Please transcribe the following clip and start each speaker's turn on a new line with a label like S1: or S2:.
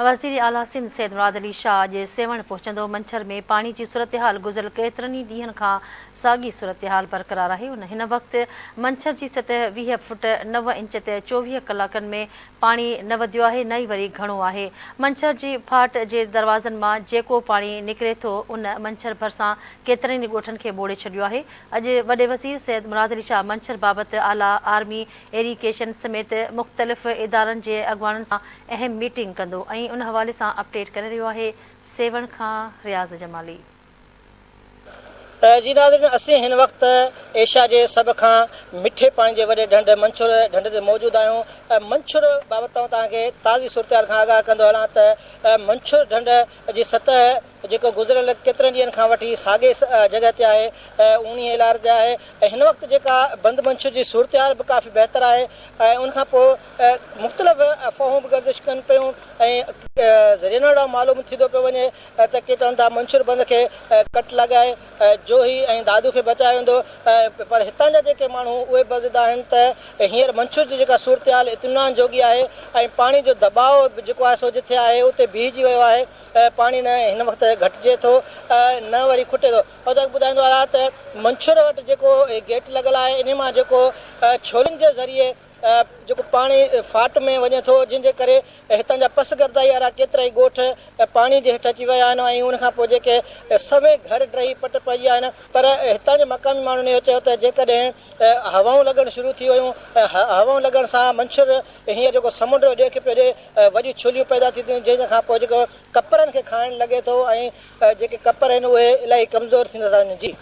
S1: وزير اعليٰ سنڌ سيد مراد علي شاهه اڄ سيوهڻ پهچندو، منڇر ۾ پاڻي جي صورتحال گذريل ڪيترن ئي ڏينهن کان ساڳي صورتحال برقرار آهي، هن وقت منڇر جي سطح 20 فٽ 9 انچ تي 24 ڪلاڪن ۾ پاڻي نه وڌيو آهي نه ئي وري گهڻو آهي، منڇر جي ڦاٽ جي دروازن مان جيڪو پاڻي نڪري ٿو ان منڇر ڀرسان ڪيترن ئي ڳوٺن کي ٻوڙي ڇڏيو آهي، اڄ وڏي وزير سيد مراد علي شاهه منڇر بابت اعليٰ آرمي ايريگيشن سميت مختلف ادارن جي اڳواڻن سان اهم ميٽنگ ڪندو ۽ ان حوالي سان اپڊيٽ ڪري رهيو آهي سيوهڻ کان رياض جمالي.
S2: جي ناظرين اسين هن وقت ايشيا جي سڀ کان مٺي پاڻي جي وڏي ڍنڍ منڇر ڍنڍ تي موجود آهيون منڇر بابت آئون توهان کي تازي صورتحال کان آگاهه ڪندو هلان ته منڇر ڍنڍ جي سطح جيڪو گذريل ڪيترن ڏينهن کان وٺي ساڳي جڳهه تي آهي، اڻيهه الار تي آهي ۽ هن وقت جيڪا بند منڇر جي صورتحال به ڪافي بهتر آهي ۽ ان کان پوء مختلف افواهون به گردش ڪن پيون ۽ ذريعن ڏانهن معلوم ٿيندو پيو وڃي ته ڪي چون ٿا منڇر بند کي ڪٽ لڳائي جوهي ۽ دادو کي بچايو ويندو پر هتان جا جيڪي ماڻهو اهي بضد آهن ته هينئر منڇر جي جيڪا صورتحال اطمينان جوڳي آهي ۽ پاڻي جو دٻاء به جيڪو آهي سو جٿي آهي اتي بيهجي ويو آهي. پاڻي نه هن وقت گهٽجي ٿو نه وري کٽي ٿو. وڌيڪ ٻڌائيندو هلان ته منڇر وٽ جيڪو گيٽ لڳل آهي انهي مان جيڪو ڇولين جي ذريعي جيڪو پاڻي ڦاٽ ۾ وڃي ٿو جنهن جي ڪري هتان جا پسگردائي وارا ڪيترائي ڳوٺ پاڻي جي هيٺ اچي ويا آهن ۽ ان کان پوء جيڪي سوين گهر ڊهي پٽ پئجي ويا آهن پر هتان جي مقامي ماڻهن اهو چيو ته جيڪڏهن هوائون لڳڻ شروع ٿي ويون ۽ هوائون لڳڻ سان منڇر هينئر جيڪو سمنڊ جو ڏيک پيو ڏئي وڏيون ڇوليون پيدا ٿي ٿيون جنهن کان پوء جيڪو ڪپرن کي کائڻ لڳي ٿو ۽ جيڪي ڪپر آهن اهي الاهي ڪمزور ٿيندا ٿا وڃن جي.